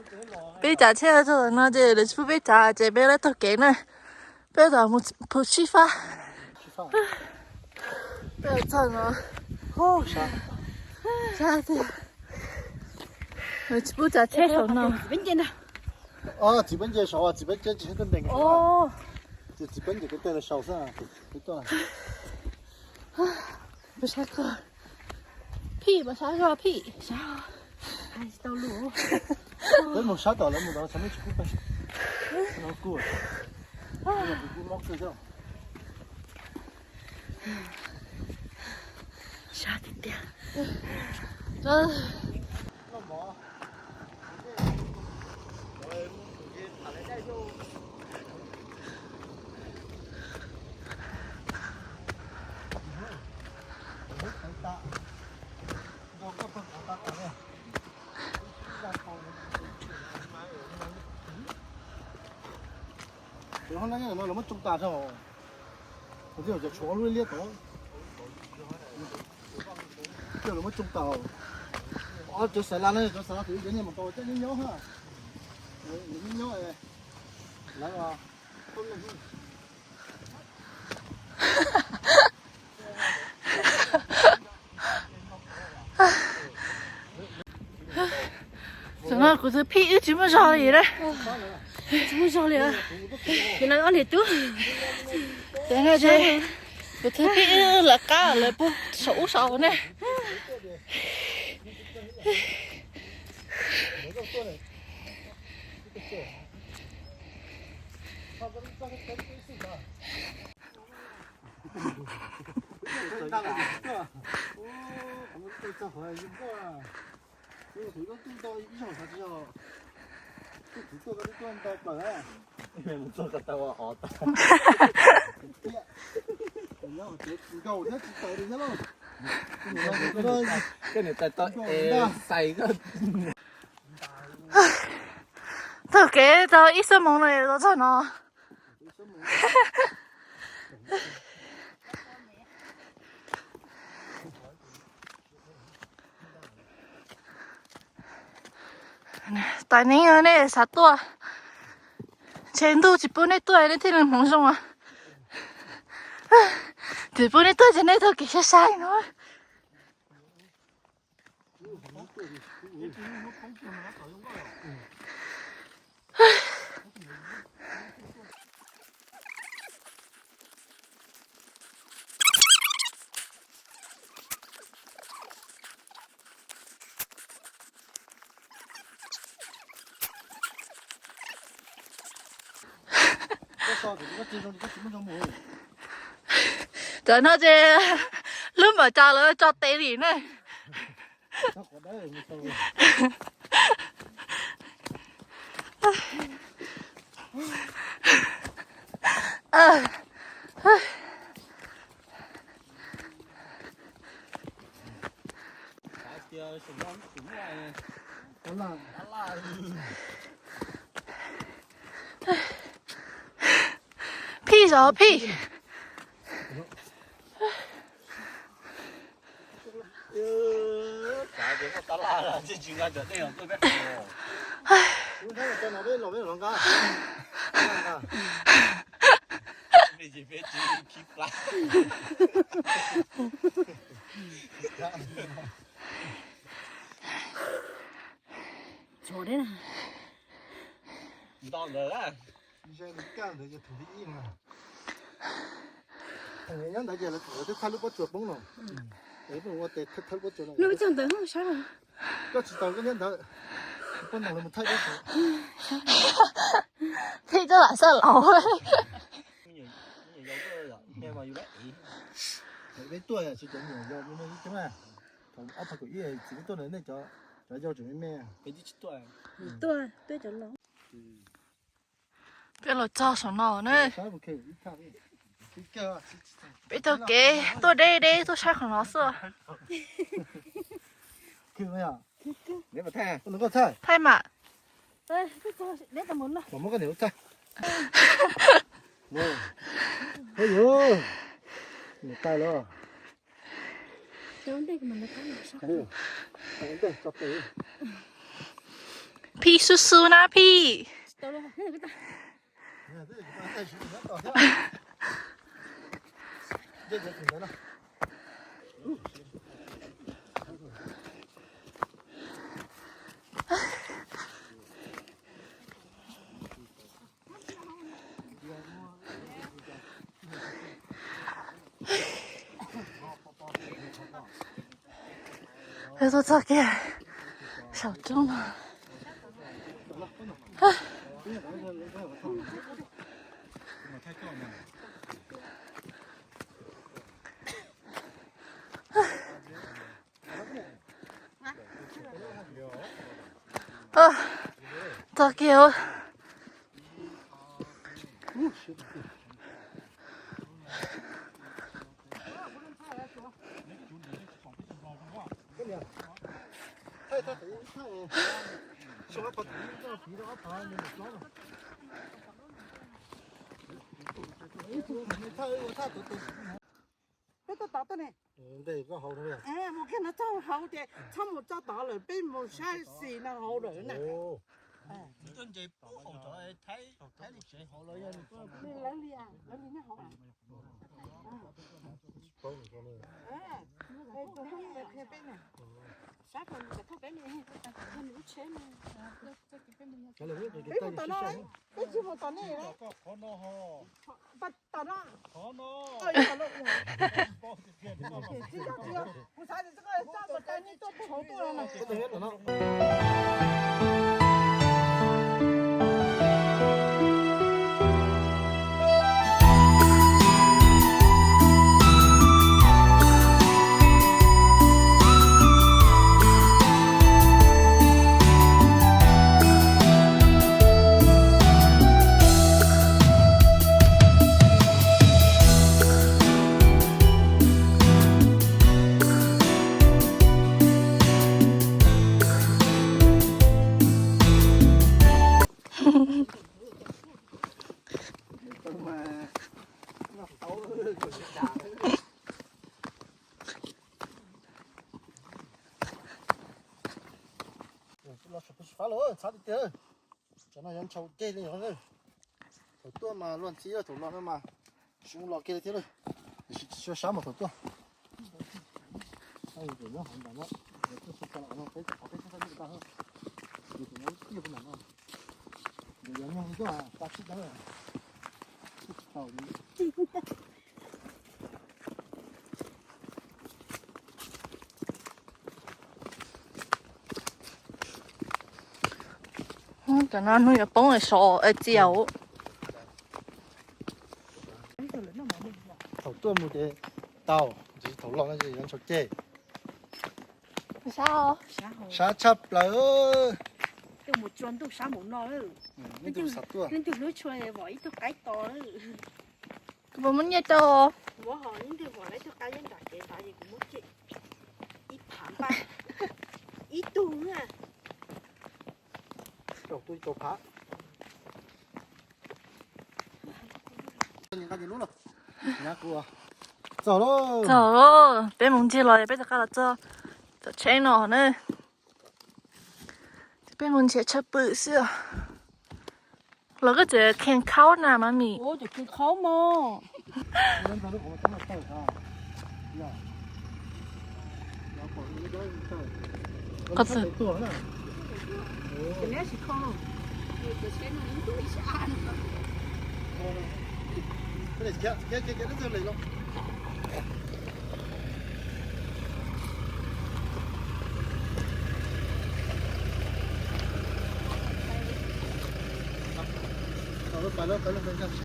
Peb tsav tsheb txog no ces lawv tsis pub peb tsav ces peb lawv taug kev na. Peb tau mus phu sib fab. Peb txog no sab tiag, lawv tsis pub tsav tsheb saum no. Txiv peb nce saud, txiv peb nce tsis koj ntees. Ces txiv peb nce kev tej lawv saud xwb. Peb sab koj, phij, peb sab koj phij. Peb mus sab tom lawv mus tod, txhais mej tsis pub peb. No kuj, kuj mob kawg thiab. Sab tiag tiag. Cov no lawv muab tsoo tas tso. Cov tshuav lub liab tod, cov lawv muab tsoo tas. Cov xav las no, cov xav las tus cov niag mas tau coj nyob nyob ha. Nyob nyob lawv Tam no kuv tus phij wb tsis muaj zog li na. Tsis muaj zog li. Ces lawv ob niam tub. Tam no ces kuv tus phij wb lawv qab lawv pub saum ub saud ne. Koj niam tais tau es xais koj. Taug kev tau ib xuab moos no tau txog no. Tais neeb, nej xav tuaj, ntshe ntuj tsis pub nej tuaj nej thiaj li hmoov zoo. Tsis pub nej tuaj ces nej taug kev sai sai no. Tam no ces lub npawm cas lawv tso tes li ne. Phij zov phij. Nyob ntawd ces lawv twb thaij lub pob tsuas poob no. Ua tes thaij lub pob tsuas no. Koj tsis tau koj nyob ntawd, poj ntxoog los mus thaij pob tsuas. Thaij coj lam xaj laus. Peb tuaj tsis cov me nyuam yaus me me coob na. Thaum ob phav kaum ib txiv peb tuaj ntawd nej cov, cov yau tseem me me. Peb twb tsis tuaj. Tuaj, peb cov laus. Peb los txog saum no na. Peb taug kev tuaj deb deb tuaj saib qhov no xwb. Thaij mas. Phij xub xub na phij. Wb tuaj txog kiag saum roob no. Txog kiag. Peb tuaj tod tuaj ne. Mus kiag no txog hauv ces txhob mus txog tod lawm, peb mus saib xis no hauv lawm na. Lawv li, lawv li nyob hauv. Peb mus tom no, peb tsis mus tom nej. Tom no. Kuv xav tias koj coj tus tais nej tuaj puag hauv tuaj no. Los peb tsis fab los txhab tiag tiag. Cov no yuav ntshaus ceg li os. Thaum tuaj mas luag ntxhi, thaum los no mas tsis ua los kiag li thiab lawm. Tiam sis tsis tshua sab mas thaum tuaj. Cov no hnub yuav poob sov txias. Thaum tuaj mus ces tau, tiam sis thaum los no ces yuav ntshaus ceg. Sab tshaj plaws. Leej twg hlub tshua vom ib tug qaib to. Kuv puas muab nyiaj rau? Muab ho, leej twg vom ib tug qaib nyob nram kev ntawd es kuv muab kiag ib phav npaj ib tug na. Txog lawm, peb mus ncig los peb rov qab los txog tom tsheb no na. Peb mus nrhiav chaw pw xwb. Los koj tseem kheev khaub na mas mis. Qhov txwm.